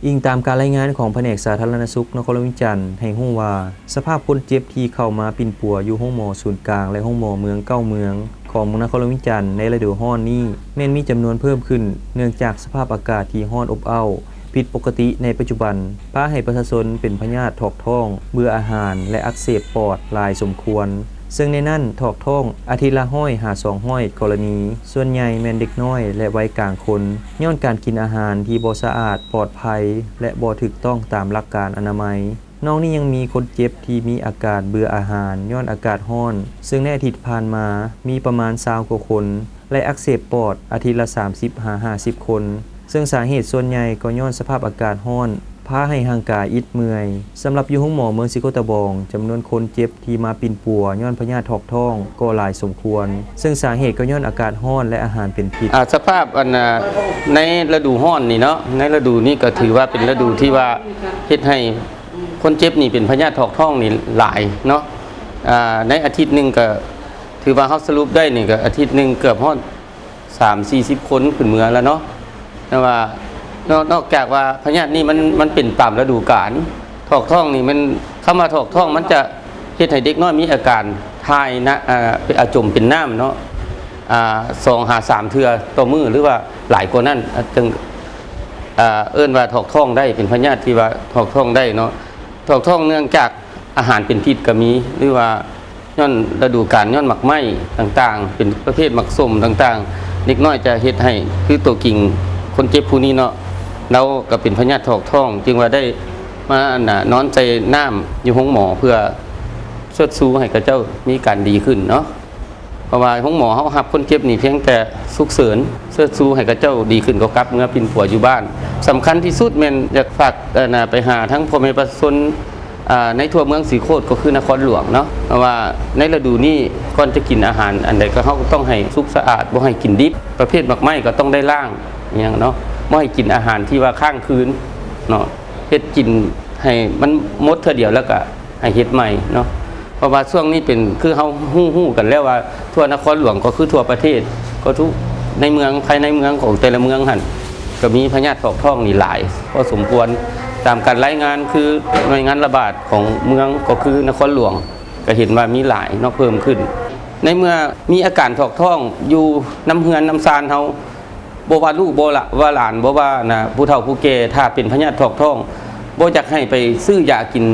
ອີງຕາມການລາຍງານຂອງພະແນກສາທາລະນະສຸກນະຄອນຫຼວງວຽງຈັນໃຫ້ຮູ້ວ່າ ສະພາບຄົນເຈັບທີ່ເຂົ້າມາປິ່ນປົວຢູ່ໂຮງໝໍສູນກາງ ແລະ ໂຮງໝໍເມືອງເກົ້າເມືອງ ຂອງນະຄອນຫຼວງວຽງຈັນໃນລະດູຮ້ອນນີ້ ແມ່ນມີຈຳນວນເພີ່ມຂຶ້ນ ເນື່ອງຈາກສະພາບອາກາດທີ່ຮ້ອນອົບເອົ້າ ຜິດປົກກະຕິໃນປັດຈຸບັນ ພາໃຫ້ປະຊາຊົນເປັນພະຍາດຖອກທ້ອງ, ເບື່ອອາຫານ ແລະ ອັກເສບປອດຫຼາຍສົມຄວນ, ເຊິ່ງໃນນັ້ນຖອກທ້ອງອາທິດລະຮ້ອຍຫາສອງຮ້ອຍກໍລະນີ, ສ່ວນໃຫຍ່ແມ່ນເດັກນ້ອຍ ແລະ ໄວກາງຄົນ, ຍ້ອນການກິນອາຫານທີ່ບໍ່ສະອາດ, ປອດໄພ ແລະ ບໍ່ຖືກຕ້ອງຕາມຫຼັກການອະນາໄມ. ນອກນີ້ຍັງມີຄົນເຈັບທີ່ມີອາການເບື່ອອາຫານຍ້ອນອາກາດຮ້ອນ, ເຊິ່ງໃນອາທິດຜ່ານມາມີປະມານຊາວກວ່າຄົນ ແລະ ອັກເສບປອດອາທິດລະສາມສິບຫາຫ້າສິບຄົນ, ເຊິ່ງສາເຫດສ່ວນໃຫຍ່ກໍຍ້ອນສະພາບອາກາດຮ້ອນ ພາໃຫ້ຮ່າງກາຍອິດເມື່ອຍ. ສຳລັບຢູ່ໂຮງໝໍເມືອງສີໂຄດຕະບອງ, ຈຳນວນຄົນເຈັບທີ່ມາປິ່ນປົວຍ້ອນພະຍາດຖອກທ້ອງກໍຫຼາຍສົມຄວນ, ເຊິ່ງສາເຫດກໍຍ້ອນອາກາດຮ້ອນ ແລະ ອາຫານເປັນພິດ. ອາ ສະພາບອັນ ອາ ໃນລະດູຮ້ອນນີ້ເນາະ, ໃນລະດູນີ້ກໍຖືວ່າເປັນລະດູທີ່ວ່າເຮັດໃຫ້ ຄົນເຈັບນີ້ເປັນພະຍາດຖອກທ້ອງນີ້ຫຼາຍເນາະ. ອາ ໃນອາທິດໜຶ່ງກໍຖືວ່າເຮົາສະຫຼຸບໄດ້ນີ້ ກໍອາທິດໜຶ່ງເກືອບຮອດສາມສີ່ສິບຄົນຂຶ້ນເມືອແລ້ວເນາະ. ແຕ່ວ່ານອກ ນອກຈາກວ່າພະຍາດນີ້ມັນ ມັນເປັນຕາມລະດູການ, ຖອກທ້ອງນີ້ມັນ ຄຳວ່າຖອກທ້ອງມັນຈະເຮັດໃຫ້ເດັກນ້ອຍມີອາການຖ່າຍນະ ອາ ອາຈົມເປັນນ້ຳເນາະ ອາ ສອງຫາສາມເທື່ອຕໍ່ມື້ ຫຼືວ່າຫຼາຍກວ່ານັ້ນ ອາ ຈຶ່ງ ອາ ເອີ້ນວ່າຖອກທ້ອງໄດ້ ເປັນພະຍາດທີ່ວ່າຖອກທ້ອງໄດ້ເນາະ. ຖອກທ້ອງເນື່ອງຈາກອາຫານເປັນພິດກໍມີ ຫຼືວ່າຍ້ອນລະດູການ ຍ້ອນໝາກໄມ້ຕ່າງໆ ເປັນປະເພດໝາກສົ້ມຕ່າງໆ ເດັກນ້ອຍຈະເຮັດໃຫ້ ຄືໂຕຈິງຄົນເຈັບຜູ້ນີ້ເນາະ ລາວກໍເປັນພະຍາດຖອກທ້ອງ ຈຶ່ງວ່າໄດ້ມາ ອັນນ່າ ນອນໃສ່ນ້ຳຢູ່ໂຮງໝໍ ເພື່ອເຊີດຊູໃຫ້ເຂົາເຈົ້າມີການດີຂຶ້ນເນາະ. ເພາະວ່າໂຮງໝໍເຮົາຮັບຄົນເຈັບນີ້ພຽງແຕ່ສຸກເສີນ, ເຊີດຊູໃຫ້ເຂົາເຈົ້າດີຂຶ້ນກໍກັບເມືອປິ່ນປົວຢູ່ບ້ານ. ສຳຄັນທີ່ສຸດແມ່ນຢາກຝາກ ອັນນ່າ ໄປຫາທັງພໍ່ແມ່ປະຊາຊົນ ອາ ໃນທົ່ວເມືອງສີໂຄດ ກໍຄືນະຄອນຫຼວງເນາະ ເພາະວ່າໃນລະດູນີ້ ກ່ອນຈະກິນອາຫານອັນໃດ ກໍເຮົາກໍຕ້ອງໃຫ້ສຸກສະອາດ, ບໍ່ໃຫ້ກິນດິບ. ປະເພດໝາກໄມ້ກໍຕ້ອງໄດ້ລ້າງ ອີ່ຫຍັງເນາະ, ບໍ່ໃຫ້ກິນອາຫານທີ່ວ່າຄ້າງຄືນເນາະ, ເຮັດກິນໃຫ້ມັນໝົດເທື່ອດຽວ ແລ້ວກໍ ໃຫ້ເຮັດໃໝ່ເນາະ. ເພາະວ່າຊ່ວງນີ້ເປັນ ຄືເຮົາຮູ້ ຮູ້ກັນແລ້ວວ່າ ທົ່ວນະຄອນຫຼວງກໍຄືທົ່ວປະເທດ ກໍທຸກໃນເມືອງ ພາຍໃນເມືອງຂອງແຕ່ລະເມືອງຫັ້ນ ກໍມີພະຍາດຖອກທ້ອງນີ້ຫຼາຍພໍສົມຄວນ. ຕາມການລາຍງານ ຄືໜ່ວຍງານລະບາດຂອງເມືອງ ກໍຄືນະຄອນຫຼວງ ກໍເຫັນວ່າມີຫຼາຍເນາະ ເພີ່ມຂຶ້ນ. ໃນເມື່ອມີອາການຖອກທ້ອງຢູ່ນຳເຮືອນນຳຊານເຮົາ ບໍ່ວ່າລູກ ບໍ່ລະ ວ່າຫຼານ ບໍ່ວ່ານະ ຜູ້ເຖົ້າຜູ້ແກ່ ຖ້າເປັນພະຍາດຖອກທ້ອງ ບໍ່ຢາກໃຫ້ໄປຊື້ຢາກິນ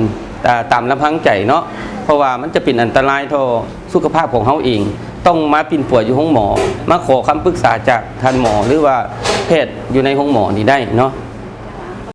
ອາ ຕາມລຳພັງໃຈເນາະ, ເພາະວ່າມັນຈະເປັນອັນຕະລາຍຕໍ່ສຸຂະພາບຂອງເຮົາເອງ. ຕ້ອງມາປິ່ນປົວຢູ່ໂຮງໝໍ, ມາຂໍຄຳປຶກສາຈາກທ່ານໝໍ ຫຼືວ່າແພດຢູ່ໃນໂຮງໝໍນີ້ໄດ້ເນາະ.